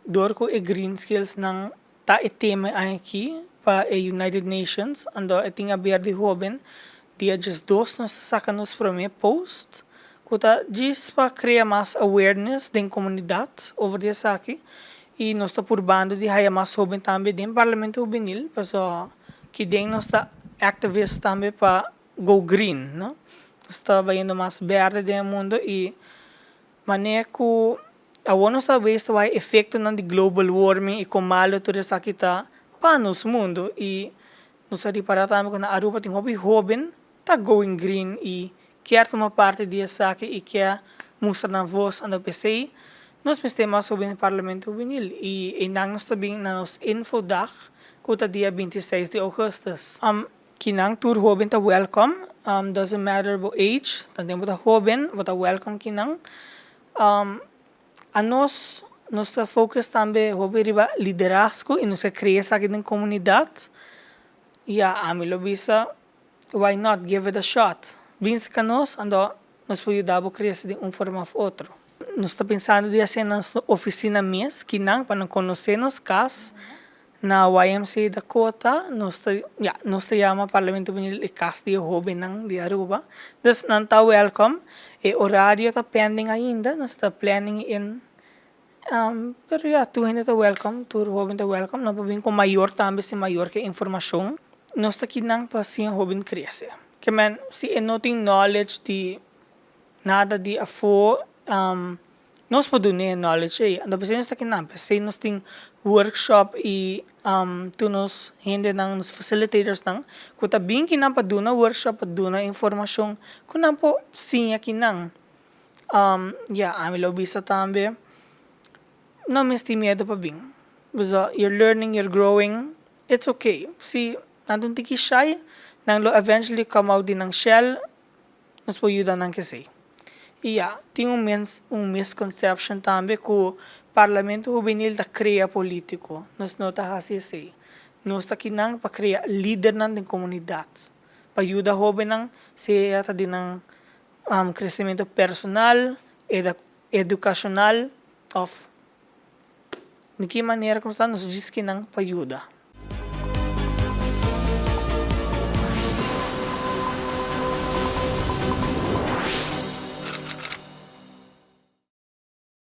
Dor ku e green skills nan ta e tema aki pa e United Nations, anto e tin aber di hoben. Dia 12 nos ta saka nos promé post, ku ta djis pa krea mas awareness den komunidat over di esaki, i nos ta purbando di haya mas hoben tambe den Parlamento Hubenil, pasobra kiden nos ta activist tambe pa go green, no? Nos ta bayendo mas berde den e mundo i manera ku awor nos ta wis ta wak efektonan di global warming i kon malu tur esaki ta pa nos mundo, i nos a ripará tambe ku na Aruba tin hopi hoben ta going green i kier tuma parti di esaki i kier mustra nan vos. Anto p'esei nos mester mas hoben den Parlamento Hubenil, i einan nos ta bin na nos infodag ku ta dia 26 di ougùstùs. Kinan tur hoben ta welcome, doesn't matter bo age, tanten bo ta hoben, bo ta welcome kinan. Anos, nos ta focus tambe hopi riba liderazgo i nos a krea esaki den komunidat. Ya, ami lo bisa, why not give it a shot? Bin serka nos, anto nos por yuda bo krese den un forma of otro. Nos ta pensando di hasi nos ofisina mes kinan pa nan konosé nos kas na YMCA Dakota. Nos ta, ya, nos ta yama Parlamento Hubenil e kas di e hobennan di Aruba. Dus nan ta welcome. E orario ta pending ainda, nos ta planning in, pero ya, tur hende ta welcome, tur hoben ta welcome. Nan por bin ku mayor tambe si mayor ke informashon. Nos ta kinan pa siña hoben krese. Ke men si e no tin knowledge di nada di afó, nos por dun'é e knowledge ei. Anto p'esei nos ta kinan, p'esei nos tin workshop i tur nos hendenan, nos facilitatorsnan ku ta bin kinan pa duna workshop, pa duna informashon ku nan por siña kinan. Ya, ami lo bisa tambe, no mester miedu pa bin. Pasobra you're learning, you're growing, it's okay. Si nan ta un tiki shy, nan lo eventually come out di nan shell, nos por yuda nan kesei. I ya, tin un mens un misconception tambe ku Parlamento Hubenil ta krea polítiko. Nos no ta hasi esei. Nos ta kinan pa krea lidernan den komunidat, pa yuda hóbennan sea ta di nan kresementu personal, edukashonal òf di ki manera ku nos ta, nos djis kinan pa yuda.